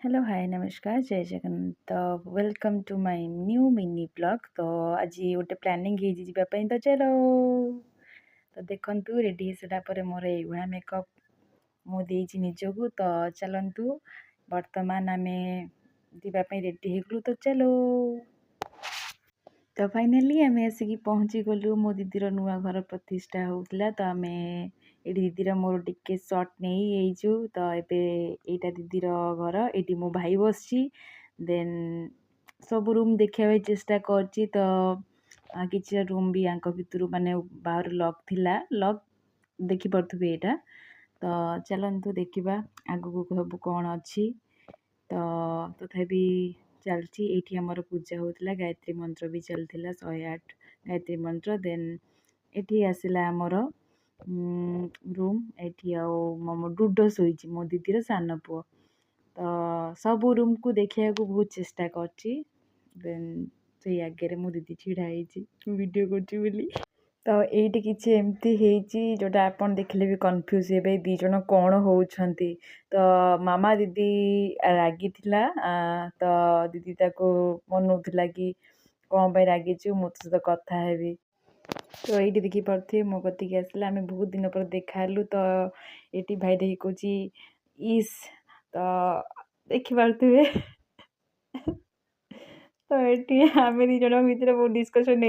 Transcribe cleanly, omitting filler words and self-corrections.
Hello, ହାଏ, ନମସ୍କାର, ଜୟ ଜଗନ୍ନାଥ। ତ welcome to my new mini vlog। ତ ଆଜି ଗୋଟେ ପ୍ଲାନିଂ ହେଇଛି ଯିବା ପାଇଁ, ତ ଚାଲ। ତ ଦେଖନ୍ତୁ, ରେଡ଼ି ହେଇସାରିଲା ପରେ ମୋର ଏଇଭଳିଆ ମେକଅପ୍ ମୁଁ ଦେଇଛି ନିଜକୁ। ତ ଚାଲନ୍ତୁ, ବର୍ତ୍ତମାନ ଆମେ ଯିବା ପାଇଁ ରେଡ଼ି ହେଇଗଲୁ, ତ ଚାલો। ତ ଫାଇନାଲି ଆମେ ଆସିକି ପହଞ୍ଚିଗଲୁ। ମୋ ଦିଦିର ନୂଆ ଘର ପ୍ରତିଷ୍ଠା ହେଉଥିଲା, ତ ଆମେ ଏଇଠି ଦିଦିର ମୋର ଟିକେ ସଟ୍ ନେଇଯାଇଛୁ। ତ ଏବେ ଏଇଟା ଦିଦିର ଘର, ଏଇଠି ମୋ ଭାଇ ବସିଛି। ଦେନ୍ ସବୁ ରୁମ୍ ଦେଖିବା ପାଇଁ ଚେଷ୍ଟା କରିଛି। ତ କିଛିଟା ରୁମ୍ ବି ୟାଙ୍କ ଭିତରୁ ମାନେ ବାହାରୁ ଲକ୍ ଥିଲା, ଲକ୍ ଦେଖିପାରୁଥିବେ ଏଇଟା। ତ ଚାଲନ୍ତୁ ଦେଖିବା ଆଗକୁ ସବୁ କ'ଣ ଅଛି। ତ ତଥାପି ଚାଲିଛି। ଏଇଠି ଆମର ପୂଜା ହେଉଥିଲା, ଗାୟତ୍ରୀ ମନ୍ତ୍ର ବି ଚାଲିଥିଲା, 108 ଗାୟତ୍ରୀ ମନ୍ତ୍ର। ଦେନ୍ ଏଠି ଆସିଲା ଆମର ରୁମ୍। ଏଠି ଆଉ ମୋ ଡୁଡୋ ଶୋଇଛି, ମୋ ଦିଦିର ସାନ ପୁଅ। ତ ସବୁ ରୁମ୍କୁ ଦେଖିବାକୁ ବହୁତ ଚେଷ୍ଟା କରିଛି। ଦେନ୍ ସେଇ ଆଗରେ ମୋ ଦିଦି ଛିଡ଼ା ହେଇଛି, ମୁଁ ଭିଡ଼ିଓ କରୁଛି ବୋଲି। ତ ଏଇଠି କିଛି ଏମିତି ହେଇଛି, ଯେଉଁଟା ଆପଣ ଦେଖିଲେ ବି କନଫ୍ୟୁଜ୍ ହେବେ, ଦୁଇ ଜଣ କ'ଣ ହେଉଛନ୍ତି। ତ ମାମା ଦିଦି ରାଗିଥିଲା, ତ ଦିଦି ତାକୁ ମନଉଥିଲା କି କ'ଣ ପାଇଁ ରାଗିଛୁ, ମୁଁ ତୋ ସହିତ କଥା ହେବି। ତ ଏଇଠି ଦେଖିପାରୁଥିବେ, ମୋ କତିକି ଆସିଲା, ଆମେ ବହୁତ ଦିନ ପରେ ଦେଖା ହେଲୁ। ତ ଏଇଠି ଭାଇ ଦେଖି କହୁଛି ଇସ୍। ତ ଦେଖିପାରୁଥିବେ, ତ ଏଠି ଆମେ ଦୁଇ ଜଣଙ୍କ ଭିତରେ ବହୁତ ଡିସ୍କସନ୍।